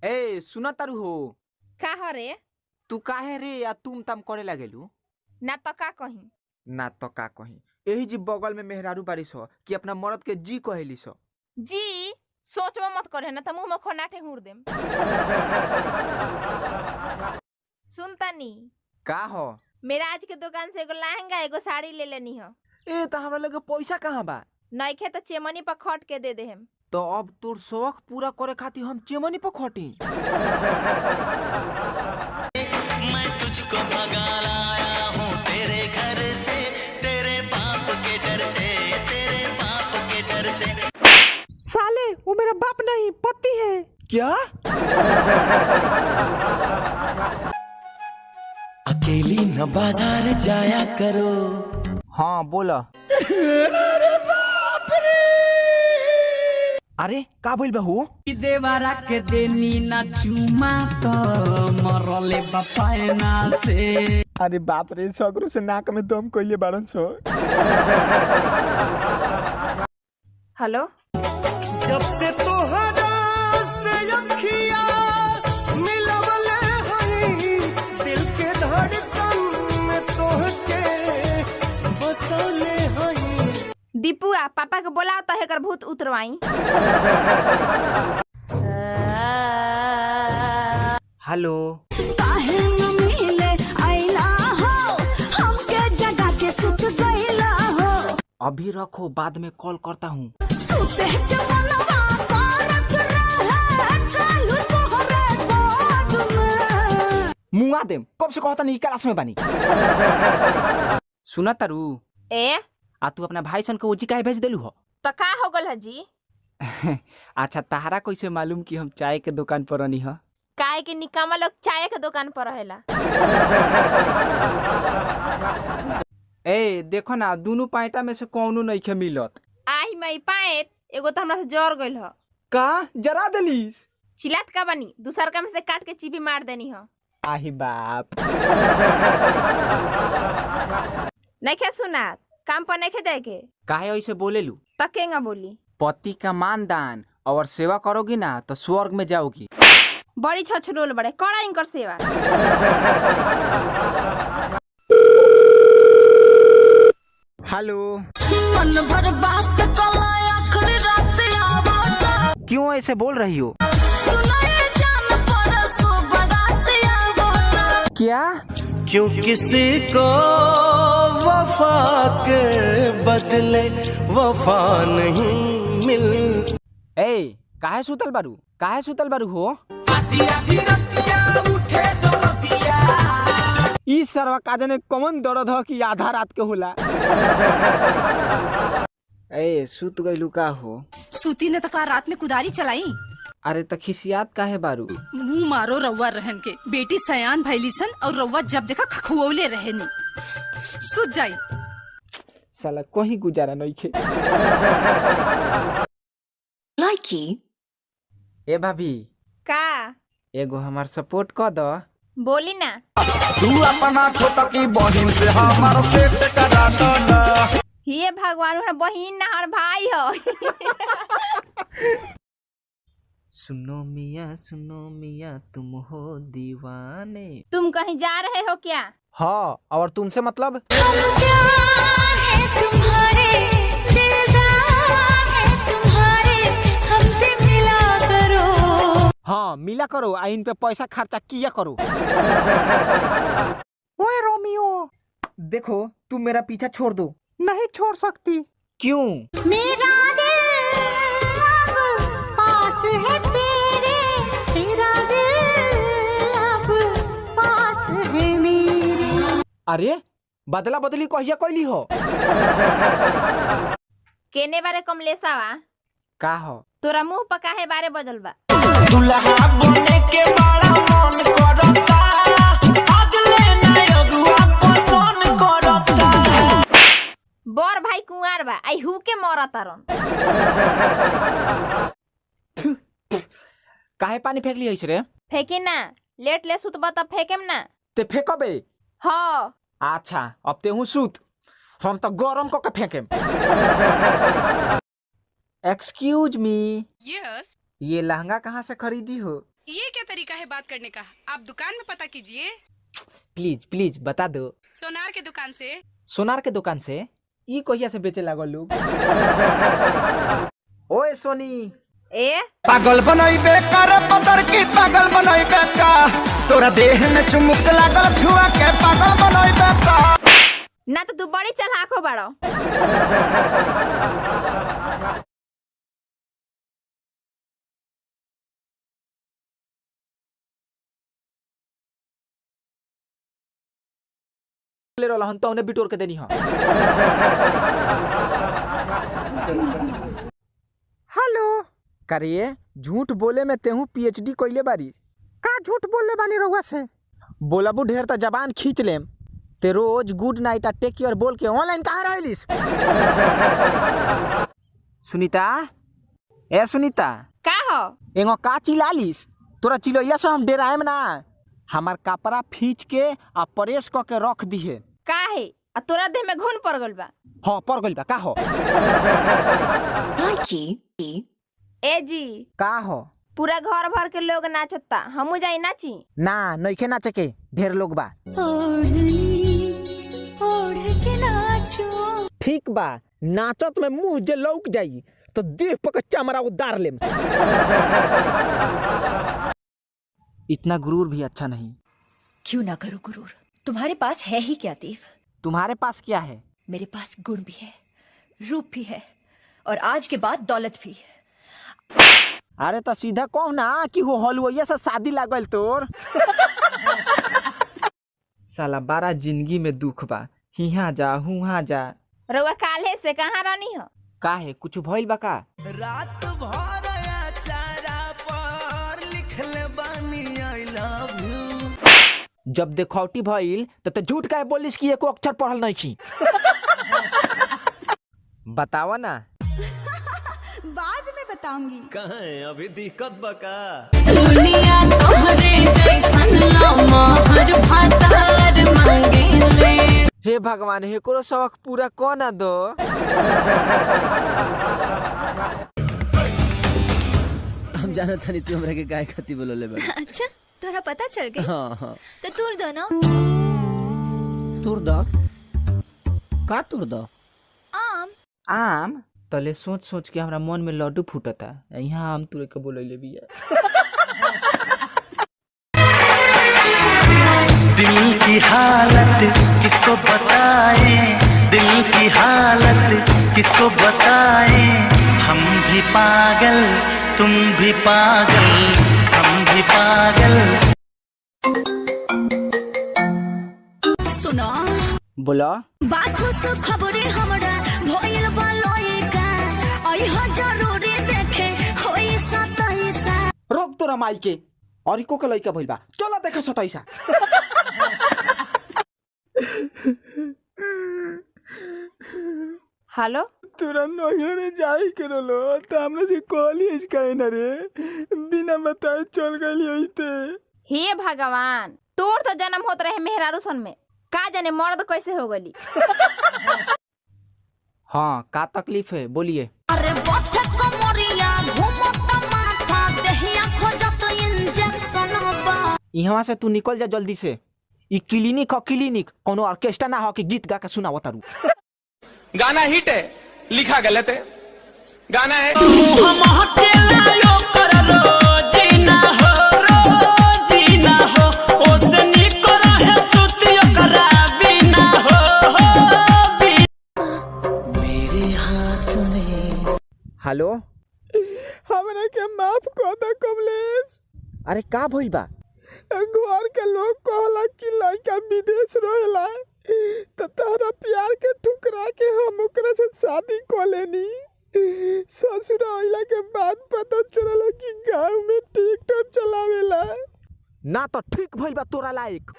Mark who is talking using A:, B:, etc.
A: ए सुना तारू हो।
B: का ह रे?
A: तू काहे रे या तुम तम करे लागेलू?
B: ना त का कही?
A: ना तो का कही, एही जी बगल में मेहरारू बारिश हो कि अपना मर्द के जी कहेली सो।
B: जी सोचबो मत करे ना त मुंह में खोनाटे हुर देम। सुन तनी।
A: का हो?
B: मेरा आज के दुकान से एगो लहंगा एगो साड़ी ले लेनी हो।
A: ए त हमरा लगे पैसा कहाँ बा?
B: नइखे त चेमनी पर खट के दे देहेम।
A: तो अब तोर शौक पूरा करे खातिर हम चेमनी पर खटी?
C: मैं तुझको भगा लाया हूँ तेरे घर से, तेरे बाप के डर से, तेरे बाप के डर से।
A: साले वो मेरा बाप नहीं पति है। क्या?
C: अकेली न बाजार जाया करो।
A: हाँ बोला। अरे का बोल बहू?
D: देवरा के देनी ना चुमा तो मरले बपायना से।
A: अरे बाप रे, सगरू से नाक में दम कइले बारन सो।
B: हेलो।
E: जब से तोहरा से अखिया मिलवले हई, दिल के धड़कन में तोहके बसले हई।
B: दीपुआ पापा के बोला तो हेकर भूत उतरवाई।
A: हेलो।
F: काहे न मिले आइला हो, हमके जगा के सुत गइला हो।
A: अभी रखो, बाद में कॉल करता हूँ।
F: सुते के मनवा करत रहे, कालू तोहरे गोद में।
A: मुआ देम, कब से कहता नहीं क्लास में बानी। सुना तारू।
B: ए
A: आ तू अपना भाई सन के ओजी काहे भेज देलू हो?
B: त का हो गल हजी?
A: अच्छा तहारा कैसे मालूम कि हम चाय के दुकान पर रहनी ह?
B: काहे कि निकामा लोग चाय के दुकान पर रहेला।
A: ए देखो ना, दोनों पाइटा में से कौनो नइखे मिलत।
B: आही मई पाएट एगो त हमरा से जर गइल ह।
A: का जरा देलीस?
B: चिल्लात का बनी, दूसर का में से काट के चीबी मार देनी ह।
A: आही बाप।
B: नइखे सुनात, काम पर नइखे जाए के।
A: काहे ऐसे बोलेलू?
B: त केंगा बोली?
A: पति का मान दान और सेवा करोगी ना तो स्वर्ग में जाओगी।
B: बड़ी छछरोल बड़े कड़ा इनकर सेवा।
A: हेलो।
F: मन भर बात कला आखिरी रात आवता।
A: क्यों ऐसे बोल रही हो?
F: सुनाए जान परसों बारात आवता।
A: क्या?
E: क्यों किसी को वफा के बदले वफा नहीं मिल।
A: ए काहे सुतल बारू? काहे सुतल बारू हो? ई सरवा काजने कौन दर्द ह कि आधा रात के होला। ए सुत गइलू का हो?
G: सूती ने तका रात में कुदारी चलाई।
A: अरे त खिसियात काहे बारू?
G: मुंह मारो रउआ रहन के, बेटी सयान भैली सन और रउआ जब देखा खखुऔले रहनी। सुत जाई।
A: साला कहीं गुजारा नइखे।
F: लाइकी।
A: ए भाभी।
B: का?
A: एगो हमार सपोर्ट क द।
B: बोली ना।
E: तू अपना छोटकी बहिन से हमार सेट करा दो ना।
B: हे भगवान, हमरा बहिन ना हर भाई हो।
A: सुनो मियाँ सुनो मियाँ तुम हो दीवाने।
B: तुम कहीं जा रहे हो क्या?
A: हाँ, और तुमसे मतलब?
F: हम प्यार है तुम्हारे, दिलदार है तुम्हारे, हमसे मिला करो।
A: हाँ मिला करो, आ इन पे पैसा खर्चा किया करो। ओए रोमियो, देखो तुम मेरा पीछा छोड़ दो। नहीं छोड़ सकती। क्यों?
F: मेरा दिल अब पास है तेरे, तेरा दिल अब पास है मेरे।
A: अरे बदला बदली कहिया कैली हो?
B: केने बारे कमलेशावा?
A: का हो?
B: तोरा मुंह पर काहे बारे बजल बा?
E: दुल्हा बने के बड़ा मन करता, आज लेना अगुआ पसंद करता।
B: बर भाई कुंवार बा, आई हु के मरत तारन।
A: काहे पानी फेंकली हईस रे?
B: फेंकी ना, लेट ले सुतबा त फेंकेम ना।
A: ते फेंकबे?
B: हाँ।
A: अच्छा अब तेहू सुत, हम तो गरम क के फेंकेम। Excuse me.
G: Yes.
A: ये लहंगा कहाँ से खरीदी हो?
G: ये क्या तरीका है बात करने का? आप दुकान में पता कीजिए।
A: प्लीज प्लीज बता दो।
G: सोनार के दुकान से।
A: सोनार के दुकान से? ई कहिया से बेचे लागल लोग? ओए सोनी।
B: ए
E: पागल बनाई बेकार पतर की पागल बनाई बेका, तोरा देह में चुमुक लागल छुआ के पागल बनाई बेका।
B: ना तो तू बड़ी चलाक हो बाड़ो।
A: ले रहल हन तो बिटोर के देनी। हां हेलो करिए, झूठ बोले में तेहू पीएचडी कइले बारी। का झूठ बोलले बानी रउआ से? बोलबू ढेर त जबान खींच लेम। ते रोज गुड नाइट आ टेक केयर बोल के ऑनलाइन कहाँ रहलिस? सुनीता, ए सुनीता।
B: का हो?
A: एगो का चिल्लालिस? तोरा चिलैया से हम डराएम ना। हमार कपड़ा खींच के आ प्रेस क के रख दिहे।
B: का है? आ तोरा देह में घुन पड़ गइल बा।
A: हां पड़ गइल बा। का हो?
B: ए जी।
A: का हो?
B: पूरा घर भर के लोग नाचता, हमू जाई नाची?
A: ना नइखे नाचे के, ढेर लोग बा।
F: ओढ़ के नाचो।
A: ठीक बा, नाचत में मुंह जे लौक जाई तो देह पर चमड़ा उतार लेम। इतना गुरूर भी अच्छा नहीं।
H: क्यों ना करो गुरूर, तुम्हारे पास है ही क्या देव?
A: तुम्हारे पास क्या है?
H: मेरे पास गुण भी है, रूप भी है और आज के बाद दौलत भी।
A: अरे तो सीधा कहो ना कि वो हलवैया से शादी लागल तोर। साला बारा जिंदगी में दुख बा, हिहा जा हुहा जा।
B: रउआ काल्हे से कहाँ रहनी हो?
A: काहे कुछ भइल बा का?
C: रात भर अचारा पर लिखले बानी I love you.
A: जब देखौटी भइल त ते झूठ काहे बोलिस कि एको अक्षर पढ़ल नहीं छी? बतावा ना।
F: बाद में बताऊंगी।
C: कहाँ है अभी दिक्कत बका?
F: दुनिया तोहरे जैसन लमहर भातार मांगेले।
A: हे भगवान, हेकरो शौक पूरा कौन दो।
D: हम जानत हनी तू हमरा के काहे खातिर बोलले बा।
F: अच्छा तोरा पता चल गई?
D: हां हां।
F: तो तुर दो ना।
D: तुर दो? का तुर दो?
F: आम।
A: आम तले सोच सोच के हमरा मन में लड्डू फूटता। यहाँ आम तुरे के बोलैले बिया।
C: दिल की हालत किसको बताएं, दिल की हालत किसको बताएं, हम भी पागल तुम भी पागल, हम भी पागल।
F: सुनो।
A: बोला।
F: बाखो सो खबरे हमरा भइल बा लइका, आई हो जरूरी देखे होई सतैसा।
A: रोक तोरा माई के, और को के लइका भइल बा, चला देखा सतैसा।
B: हेलो।
A: तोरा नैहरे जाई के रहलो त हमरा से कहलिए काहे ना रे, बिना बताए चल गइली होइते।
B: हे भगवान, तोर तो जन्म होत रहे मेहरारू सन में, का जाने मर्द कैसे हो गली।
A: हाँ का तकलीफ है बोलिए।
F: अरे बथे कमरिया घुमत माथा देहिया खोजत इंजेक्शन बा।
A: इहवा से तू निकल जा जल्दी से। ई क्लिनिक ह क्लिनिक, कोनो ऑर्केस्ट्रा ना हो कि गीत गा के सुनावत तारू।
I: गाना हिट है, लिखा गलत है, गाना है।
A: हेलो। हमरा के माफ कर दे कमलेश। अरे का भइल बा? घर के लोग कहला कि लड़का विदेश रहेला त तोहरा प्यार के ठुकरा के हम ओकरा से शादी क लेनी। ससुर अइला के बाद पता चलल कि गांव में ट्रैक्टर चलावेला। ना तो ठीक भइल बा तोरा लायक।